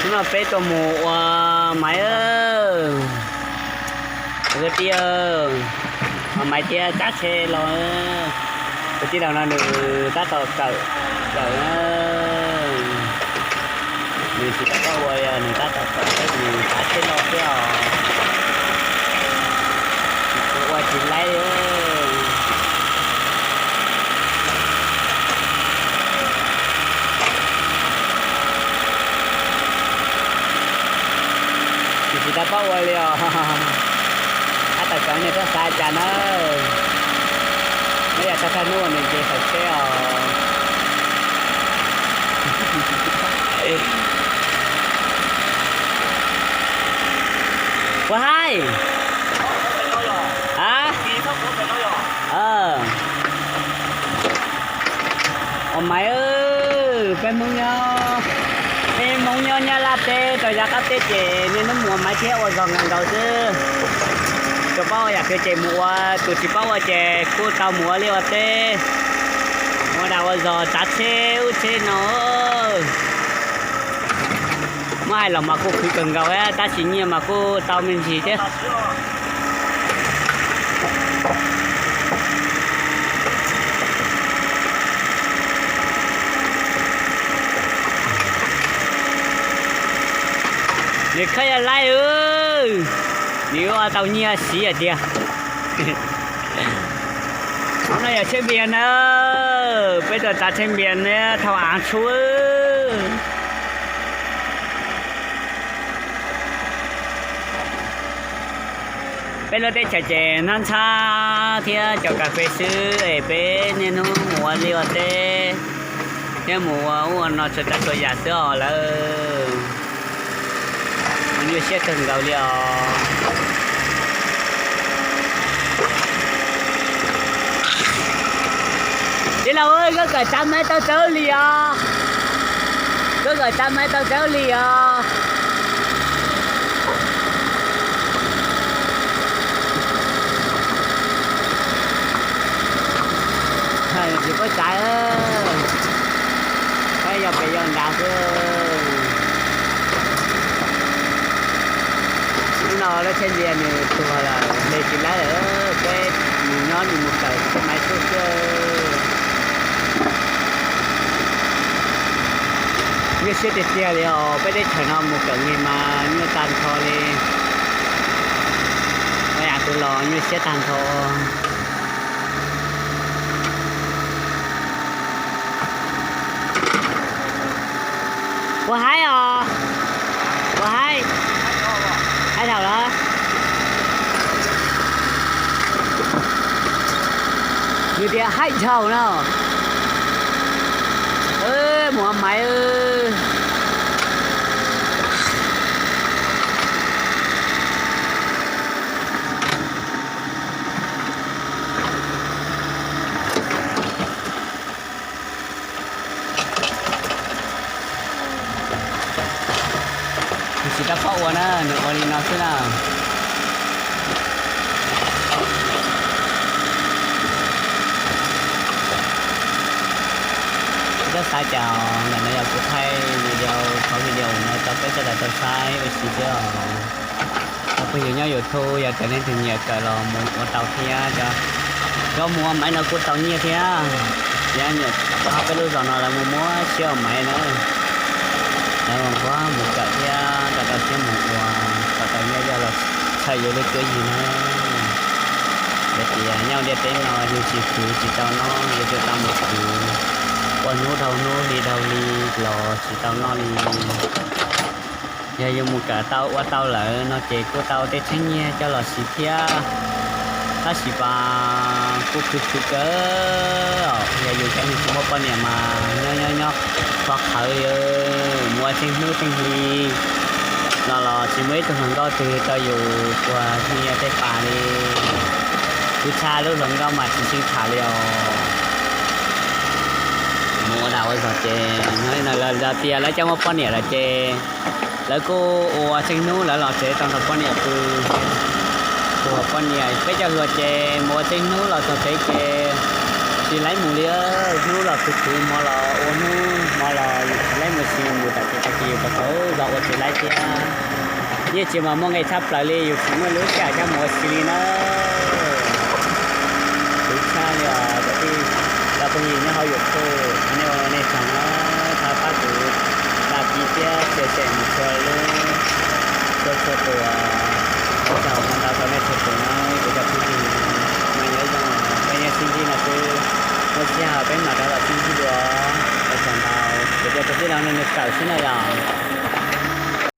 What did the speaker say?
Hnub no peb tuaj mus ua maiv, kwv tij, ua maiv thiab tsav tsheb los. Kwv tij laus no nws tab tom kawm, kawm na, nws tsis tau paub ua li, nws tab tom kawm thiab nws tsav tsheb no xwb os. Kuv ua tsis laib li. Nws tsis tau paub ua li os. Tab tom kawm, nej txhob xav cas na. Nyob yog tag tag hnub nws nce saum tsheb os. Puas haib? A, ua maiv, peb Hmoob nyob, peb Hmoob nyob Nyab Laj teb rau yav qab teb ces niaj hnub mus ua maiv thiab ua zog nkaus nkaus xwb. Tus paub ua yam twg ces mus ua, tus tsis paub ua ces kuj tau mus ua liaj ua teb, ua dag ua zog tsav tsheb ub tsheb no. Muab hais los mas kuj khwv kawg nkaus, tab sis nyiaj mas kuj tau me ntsis thiab. Nws khab yog laib, nws ua tau nyiaj siv hais tiag. Hnub no yog tsheb npias na, peb tuaj tsav tsheb npias ne thauj av tshuab. Peb lub teb chaws ces hnab ntxhab thiab cov kas fes xwb es peb niaj hnub mus ua liaj ua teb thiab mus ua ub ua no txhua tsav txhua yam xwb os lawm. Ua nyuaj siab kawg nkaus li os. Tij laug, koj kawm tsav maiv tau tsawg hli os? Koj kawm tsav maiv tau tsawg hli os? Tsis paub tsav, yog pem yog nrad xwb. Hnub no lub tsheb npias nws tuag lawm, hle tsis laib lawm, peb nws nyob nws mus kawm tsav maiv xwb xwb. Nyuaj siab tiag tiag li os, peb teb chaws no mus kawm nyiaj mas nyuaj tag nrho li. Ua yam twg los nyuaj siab tag nrho. Puas haib os? Puas haib? Haib dhau lawm. Nws tias haib dhau no. Mus ua maiv. Nws tsis tau paub ua na, nws ua li no xwb na. Txhob xav cas, ntawm no yog kuv thaij video, qhov video no rau peb sawv daws tau saib ua si xwb os. Cov phooj ywg nyob YouTube, yog tias leej twg nyiam kawm los mus ua tau thiab. Cov mus ua maiv no kuj tau nyiaj thiab. Thiab nyiam rau peb lub zos no lawv mus muab siab ua maiv na. Lawv mus nquag mus kawm thiab rau rau siab mus ua, kom tau nyiaj yog los txhawm yus lub cuab yig na. Yog tias nyob ntiaj teb no yus tsis khwv tsis tau noj, yus tsis tau mus khwv, ua hnub dhau hnub hli dhau hli los tsis tau noj li. Yog yus mus kawm tau ua tau lawm no ces kuj tau tej tsheb nyiaj coj los siv thiab. Tab sis mas kuj khwv khwv kawg os. Yog yus cov neeg tsis muaj poj niam mas nyob nyob nyob txhob qhawv li, mus ua tsheej hnub tsheej hli no los tsis muaj ib tug hluas nkauj twg rau yus ua nyiaj tej pas li. Kuv tshaj lub hluas nkauj mas tsis xyeej tham li os. Mus ua dag ua zog ces no los tias lawv cov muaj poj niam lawm ces lawv kuj ua tsheej hnub lawv los tsev tau nrog poj niam pw. Ua poj niam peb cov hluas ces mus ua tsheej hnub los txog tsev ces tsis laib mus li. Hnub los khwv khwv, hmo los ua hnub, hmo los tsis laib mus, tsis mus tam sim tag kis Tau tau zog ua tsis laib thiab. Yeej tsis mas muaj nqe tshaj plaws li, yus tsis muaj lub sij hawm coj mus ua si li na. Kuv tshaj li os cov tij, cov phooj ywg nyob hauv YouTube, nej ua nej tsaug na, thov pab kuv dab kiv thiab share mus txhua lub, txhua txhua tus. Ua tsaug ntau ntau rau nej txhua tus na, kuv cov phooj ywg. Mas nyob zoo, peb nyob sib ntsib no xwb, muaj sij hawm peb mam rov los sib ntsib dua. Ua tsaug ntau, kuv cov kwv tij laus no nws tawm xwb na yom.